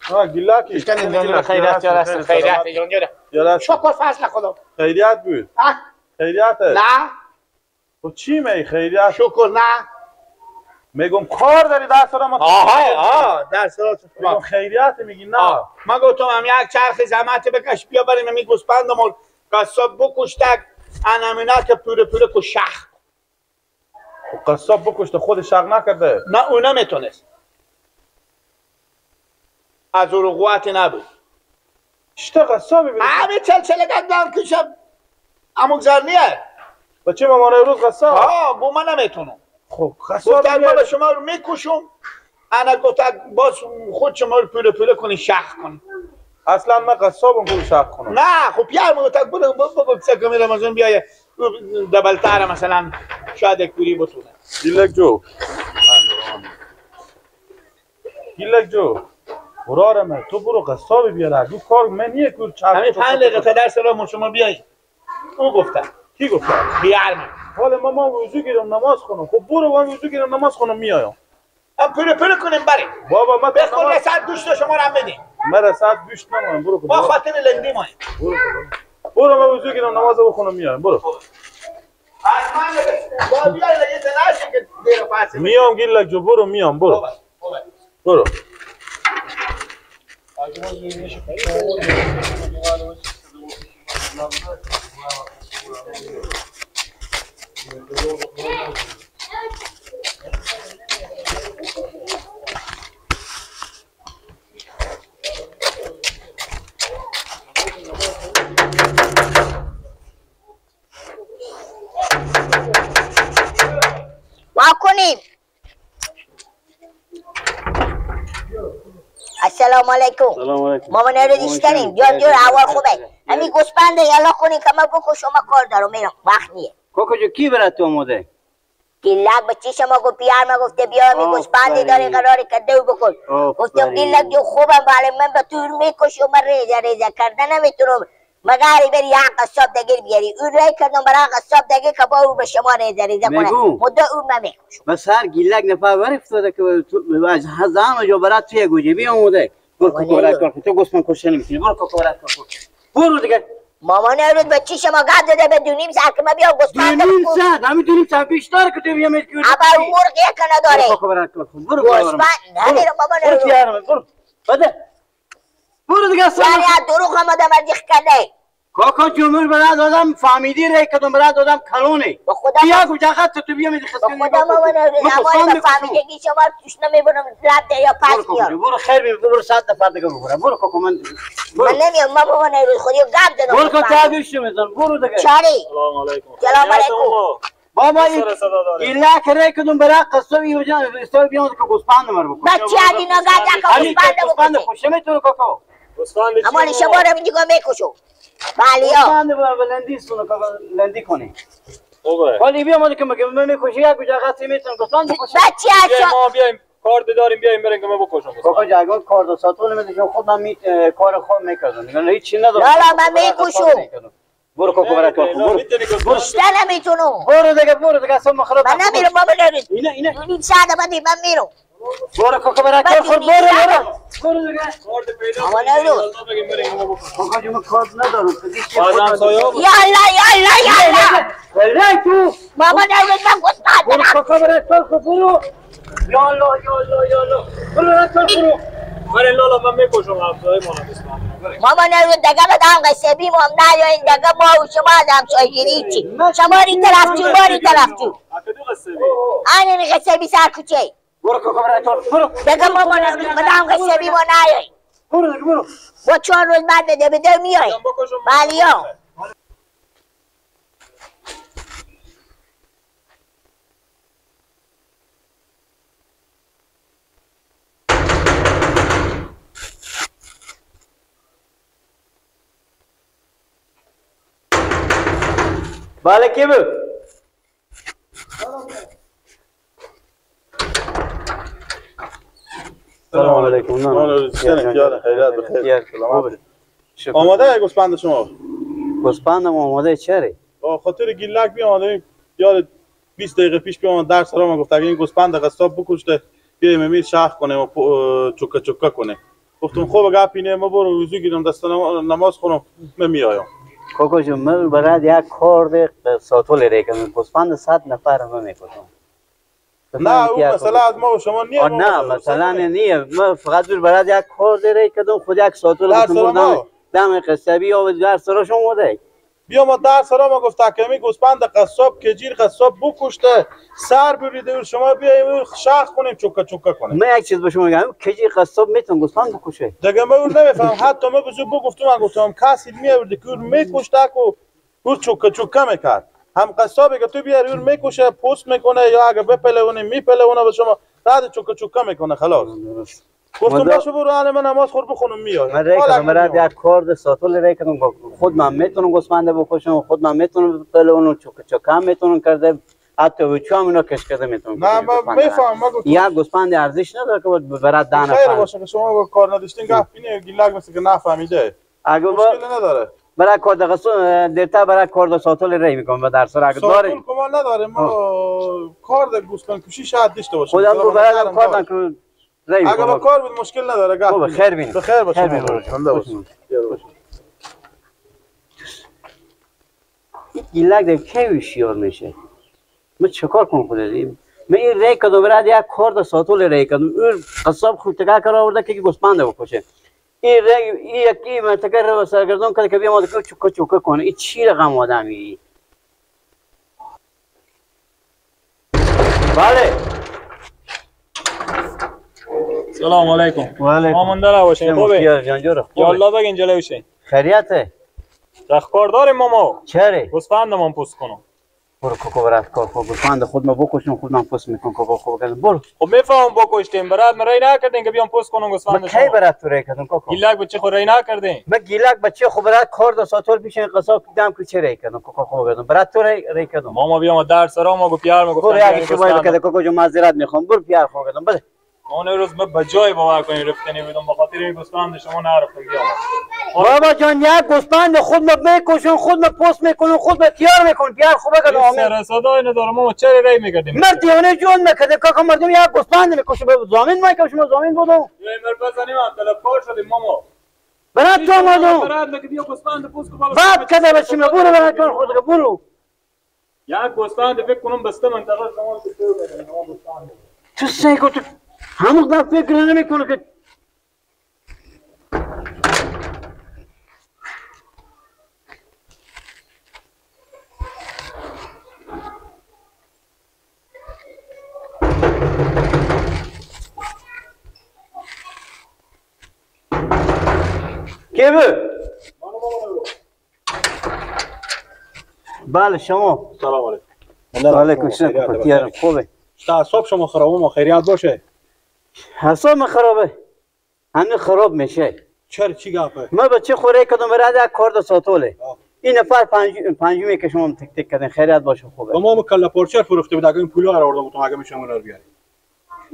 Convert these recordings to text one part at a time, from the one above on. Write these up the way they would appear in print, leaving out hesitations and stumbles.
ها گیلکی اشکال خیریت یا راست خیریت جون شکر فضل خدا خیریت بود خیریت نه خب چی می خیریت شکر نه میگم کار داری در سرا ما آها در سرا میگم خیریت میگی نه ما گفتم هم یک چرخ زحمت بکش بیا بریم می گوسپندمون قصاب بکشتک انمینا که پوره پوره کو شخ قصاب بکشته خود شق نکرده نه او نمیتونست از او قوت نبود چطه قصابی بده همه چلچله گندم کشم اموگذار نیه با چه مامانه روز قصاب؟ ها با من نمیتونم خب قصاب گفتم ما به شما رو میکشم انا گفت باز خود شما رو پوله پوله کنی شخ کنی اصلا من قصابم پول شخ کنم نه خب بیار من گفت بگو بگو کمی رمضان بیایه دبلتر مثلا شاید یک پولی بتونه گیلک جو گیلک جو برارم تو برو قصابی بیاره دو کار من نیه که چرخ همین 5 دقیقه تا در سلام شما بیایی او گفتم کی گفت؟ بیار من حالا ما وضو گیرم نماز خونم خب برو من وضو گیرم نماز خونم میایم هم پوله پوله کنیم بریم بابا ما به خود رسد گوشت شما رو هم بدیم من رسد گوشت نمایم برو با خاطر لندی مایم برو برو من وضو گیرم نماز بخونم میایم برو با بیار یه نشه که دیر پس میام گیلک جو برو میام برو برو کنیم. السلام علیکم. سلام علیکم. مامان رو دیشتنیم جور جور اول خوبه. همین گوسپنده یالا کنیم که من بکن شما کار دارم میرم وقت نیه. کوکو جو کی برات تو آماده؟ گیلک بچه شما گفت بیار ما گفته بیا همین گوسپنده داره قراری کرده و بکن. گفتم گیلک جو خوبم ولی من به تو میکشم من ریزه ریزه کرده نمیتونم. مگاری بری یک قصاب دگیر بیاری اون رای کردم برای قصاب دگیر که با او به شما ریزه ریزه کنه مدت اون من میکشم. بس هر گیلک نفر بر افتاده که از همه جا برات توی گوجه بی آمده. برو کوکورت کار کن تو گوسفند کشته نمیتونی برو کوکورت کار کن برو دیگه. مامان روز به چی شما گپ داده به 2.5 ساعت که من بیام گوسفند 2.5 ساعت همین 2.5 ساعت بیشتر که تو بیام اما اون مرغ یک نداره. برو کوکورت کار کن برو گوسفند نداره مامان روز برو بده برو دیگه. یعنی از دروغ هم آدم ارزیخ کرده. کاکا جمهور برای دادم فهمیدی ری کدوم برای دادم کلونه. به خدا بیا گوجه خط تو بیا میدی خسته. به خدا مامان روز به فهمیدگی شما توش نمیبرم لب دریا پس میارم. برو خیر بی برو 100 نفر دیگه بخورم برو کاکا من من نمیام ما مامان روز خودی گپ دادم. برو کاکا گوش میزن برو دیگه. چاری سلام علیکم. سلام علیکم. بابا گیلک ری کدوم برای قصابی وجا استار بیام که گوسفند مر بکن. بچه دینا گپ گوسفند خوشه میتونه کاکا. اما شما رو اینجا میکشم. بله یا گوسفند لندی سونو کاکا لندی کنی. خوبه. ولی بیا ما که مگه من میکشی یک جا قصی میتونم گوسفند بکشم. بچه ما بیایم کارد داریم بیایم بریم که ما بکشم. کاکا جاگا کارد ساتون میده خودم می کار خود میکردم. دیگه هیچ چیز ندارم. لا من میکشم. برو کاکا برات کار برو. برو نمیتونم. برو دیگه برو دیگه اصلا مخرب. من نمیرم بابا نمیرم. اینه اینه. 2.5 ساعت بعد من میرم. برو کاکا برات کار خور برو برو. برو دیگه. کارد پیدا. کاکا جون کارد ندارم. یا الله یا الله یا الله. ولی تو ماما نمیرم من گوسفند. برو کاکا برات کار خور برو. یا الله یا الله یا الله. برو برات کار برو. برای لالا من میکشم همسایه مانا بسم. ماما نروز دگه بدم قصه بیم هم نیاین دگه ما و شما از همسایگیری چی شما ری طرف تو ما ری طرف تو آنه می قصه بی سر کوچه برو کاکا برای تو برو دگه ماما نروز بدم قصه بیم و نیاین برو دیگه برو با 4 روز بعد بده بده میاین بله یا بله کی بود؟ سلام علیکم. خیریت بخیر. آماده گوسفند شما؟ گوسفندم آماده چره؟ با خاطر گیلک بیا آماده یاد 20 دقیقه پیش بیام در سلام گفت اگه این گوسفند قصاب بکشته بیایم امیر شخ کنه و چوکه چوکه کنه. گفتم خوب گپی نه ما برو وضو گیرم دست نماز خونم من میایم. کاکا جون من برات یک کارد ساتول ری کردم گوسفند 100 نفر من میکشم. نه اون مسئله از ما و شما نیه. نه مثلا نیه، من فقط برات یک کارد ری کردم خود یک ساتول بردم دم قصابی آورد در سرش اومده. بیا ما در سرا ما گفت کمی گوسفند قصاب کجیر قصاب بکشته سر بریده شما بیایم شاخ کنیم چوکه چوکه کنیم. من یک چیز به شما میگم کجیر قصاب میتون گوسفند بکشه. دیگه من اون نمیفهم حتی من بزرگ بگفتم من گفتم کسی میآورد که میکشته کو او چوکه چوکه میکرد. هم قصابی که تو بیاری اون میکشه پوست میکنه یا اگه بپلونه میپلونه به شما بعد چوکه چوکه میکنه خلاص. گفتم باشه برو الان من نماز خور بخونم میاد. من ری کردم برات یک کارد ساتول ری کردم خود من میتونم گوسفند بکشم خود من میتونم پلونم چوک چوکم میتونم کرده حتی بچه‌م اینا کش کرده میتونم. نه من میفهمم ما گفتم یک گوسفند ارزش نداره که برات 10 نفر. خیر باشه که شما کار نداشتین گپ اینه گیلک مثل که نفهمیده. اگه مشکل نداره. برای کارد قصاب دیرتر برای کارد ساتول ری میکنم در سر اگه داره. ساتول کمال نداره ما کارد گوسفند کشی شاید داشته باشیم. خودم برای کارد اگه با کار بود مشکل نداره گپ. خیر بینیم. بخیر باشه. زنده باش. این گیلک در کی هوشیار میشه؟ من چیکار کنم خودت؟ من این ری کردم برات یک کارد ساتول ری کردم اون قصاب خوب تکا کار آورده که گوسفند بکشه. این ری این یکی منطقه رو سرگردون کرده که بیا ما چوکه چوکه کنه. این چی رقم آدمی؟ بله. سلام علیکم. و علیکم. مامانده باشین خوبه؟ یا الله بگین جلوی شین. خیریته؟ رخکار داریم ماما. چرا؟ گوسفند من پوست کنم. برو کوکو برات کار کن گوسفند خود ما بکشم خود من پوست میکنم کوکو خوب کردم برو. خب میفهمم بکشتیم برات من ری نکردین که بیام پوست کنم گوسفند شما. من کی برات تو ری کردم کوکو؟ گیلک بچه خو ری نکردین. من گیلک بچه خو برات کار ساتور پیش این قصاب دم کوچه ری کردم کوکو خوب کردم برات تو ری کردم. ماما بیام در سرا ما گو پیار ما گفتم. برو یک چیزی بکده کوکو جو معذرت میخوام برو پیار خوب کردم بله. اون روز من بجای باور کنی رفتنی بودم به خاطر این گوسفند شما نرفتم بیام. بابا جان یک گوسفند خود ما میکشم خود ما پوست میکنم خود ما تیار میکنم پیار خوبه کردم. سر صدای ندارم ما چرا ری میکردیم؟ مرد دیوانه جون میکرده کاکا مردم یک گوسفند میکشم زامن میکشم زامن بودم. مر بزنیم طلبکار شدیم ماما. برات تو مردم. برات که بیا گوسفند پوست کو بالا. بعد کده بچیم برو برات کار خود برو. یک گوسفند فکر کنم بسته منطقه زمان که گوسفند. تو سیکو تو همون در فکر نمیکنه که کی بود؟ بله شما. سلام علیکم. علیکم السلام. خوبه؟ اعصاب شما خرابه ما خیریت باشه. اعصاب خرابه. همه خراب میشه. چرا چی گپه؟ من بچه خوره کردم برای یک کارد ساتوله. این نفر پنجمی که شما تک تک کردین خیریت باشه خوبه. ما کله پارچه فروخته بود اگه این پولا رو آوردم تو اگه میشه اونا رو بیاری.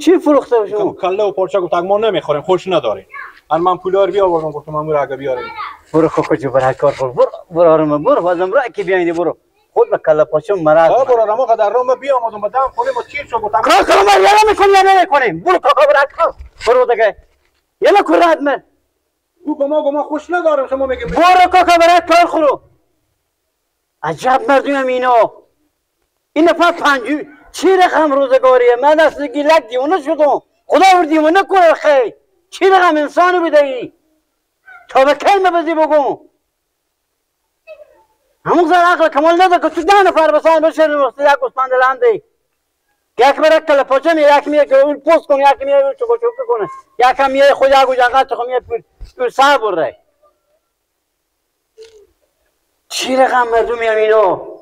چی فروخته شما؟ کله و پارچه گفت ما نمیخوریم خوش نداریم. من پولا رو بیاوردم گفتم من اگه بیاریم. برو کجا برای کار برو برو آرام برو بازم برو کی بیاید برو. خود به کله پاچه مرض. آ برو ما قدر رام بیامدم به دم خونه ما چیر شو گفتم کار کنم یالا میکنم یا نمیکنیم برو کاکا برو کار برو دیگه یالا کرات من او به ما خوش ندارم شما میگم برو کاکا برو کار خورو. عجب مردم اینا. این نفر پنجی چی رقم روزگاریه من اصلا گیلک دیوانه شدم خدا ور دیوانه کنه خیر چی رقم انسانو بده ای تا به کی مبزی بگم همون زر عقل کمال نداره که تو 10 نفر بسان باشه یک گوسفند لنده یک برک کله پاچه می یک میه که اون پوست کنه یک میه اون چوکو چوکو کنه یک هم میه خود یک جنگل تو میه پول سر بره چی رقم مردم میام اینا.